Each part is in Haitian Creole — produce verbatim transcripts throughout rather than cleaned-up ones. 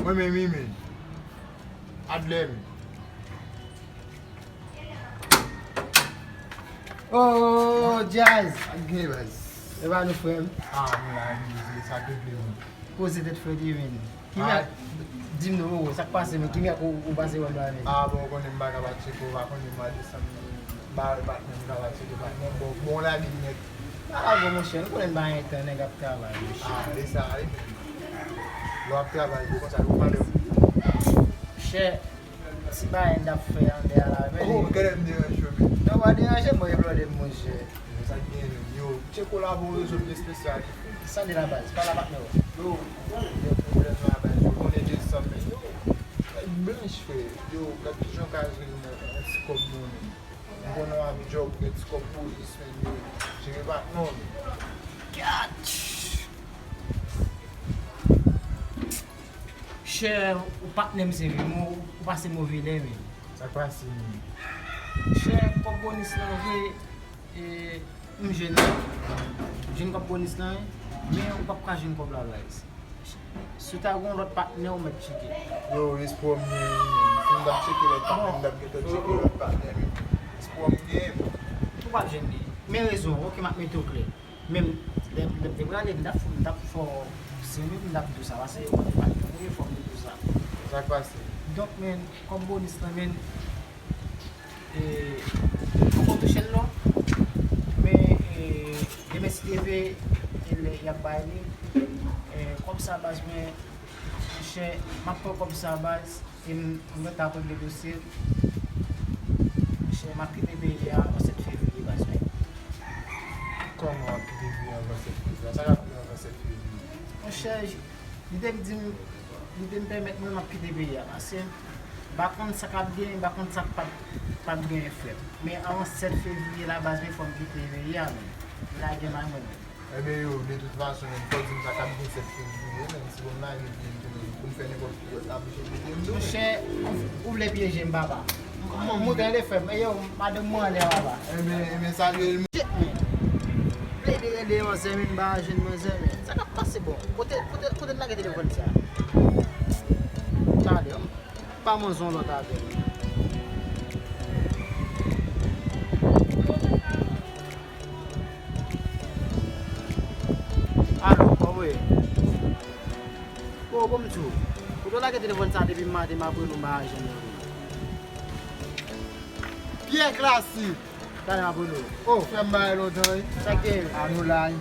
Mwen menm wi, men. Adlè, men. Oh, Jazz! Ak gen baz. E pa nou, frè m. Ah, nou la, nou se sa k regle, men. Poze tèt frè Divin. Ki mè, di m non, sa k pase, men ki mè ou, ou pase wè m la, men? Ah, bon, ou konnen m pa ka pa tcheke, ou pa konnen m pa desann, m pa wè patnè m ka pa tcheke patnè m, bon, bon, la li nèt. Ah, bon, monchè, nou konnen m pa gen tan, nèg ap travay, monchè. Ah, e sa, wi, men. Lè w ap travay, bon, konsa, ou pale. Monchè, ti bagay n t ap fè anndan a la, men. Oh, gade m deranje w, men. Non, pa deranje m, mwen, e blòde m, monchè. Sa k gen menm? Yo, tcheke w la pou yon rezon espesyal. Sande la baz, pale ak patnè w. Yo, yo, pwoblèm la baz, yo konnen desanm, men yo, tèt blanch, frè. Yo, gad kijan w ka jwenn yon, yon ti kòb monnen. M konnen w ap djòb, gen ti kòb polis, men yo, jere patnè w, men. Gad! Chè, ou patnè m se vre, men ou, ou pase move lè, men. Sa k pase, men? Chè, kòb bonis lan vre, e, m jwenn li. M jwenn kòb bonis lan, wi. Men ou p ap ka jwenn kòb la, baz. Si w ta gen yon lòt patnè, ou mèt tcheke. Yo, espwa m gen, wi, men. Si m t ap tcheke lòt patnè, m t ap gentan tcheke lòt patnè, men. Espwa m gen, men. Ou p ap jwenn li. Men rezon, oke, m ap mete w klè. Men, lè, lè m te prale, m t ap, m t ap fè w siy, m t ap di w sa, paske yo konnen patnè m ou ye, fò m di w sa. Sa k pase? Donk, men, kòb bonis lan, men, e, poko touche l non. Men, e, demen si Dye vle, e, lè y ap bay li, e, kòb sa baz mwen, monchè, m ap pran kòb sa baz, e m, m gentan ap regle dosye. Monchè, m ap kite peyi a avan sèt fevriye baz mwen. Kòman w ap kite peyi a avan sèt fevriye? Sa k ap rive avan sèt fevriye? Monchè, li te di m, li te m pèmèt mwen m ap kite peyi a, paske m pa konn sa k ap genyen, m pa konn sa k p ap, p ap genyen, frè m. Men avan sèt fevriye la baz mwen, fò m kite peyi a, men. Lage may mwen, men. Ebyen yo, de tout fason, menm, fò w di m sa k ap gen sèt fevriye, menm, si bon m lage peyi tou, menm, pou m fè nenpòt ki lòt, m oblije pyeje m tou, menm. Monchè, ou, ou vle pyeje m, papa. M, m, m, tande frè m, e yo, madanm mwen anlè, papa. Ebyen, ebyen, salye l. Shit, men. Plede rele manzè, men, m pa jwenn manzè, men. Sa k ap pase, bon? Kote, kote, kote n lage telefòn sa? Talè, pa manzè yon lòt avè l. Alo, kòman w ye? O, bon, m di w. Kote w lage telefòn sa depi maten, m ap rele w, m pa janm rele w. Pierre Classy! Talè m ap rele w. O, frè m, bagay lontan, wi. Sa k gen? A, nou la, wi.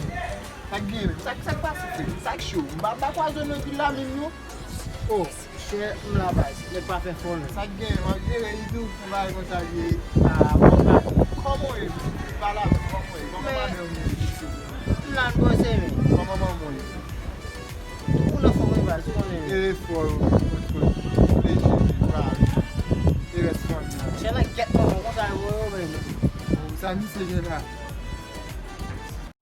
Sa k gen? Sa, sa k pase, frè m? Sa k cho? M pa, m pa kwaze w nan vil la menm, non. O, chè, m la baz. Nèg pa fè fò, non. Sa k gen? M ap jere li tou. Yon bagay konsa l ye. A, bon, pa. Kòman w ye? Pa la, kòman w ye? Kòman madanm ou ye? M la, m poze, men. Kòman manman w ye? Ou nan fòm, wi, baz, ou konnen. E fò, wi, wi, wi. Leje, wi, pa, wi. E rès fanmi an. Chè nan gèt manman w konsa, yo, yo, men. Sa misye gen la?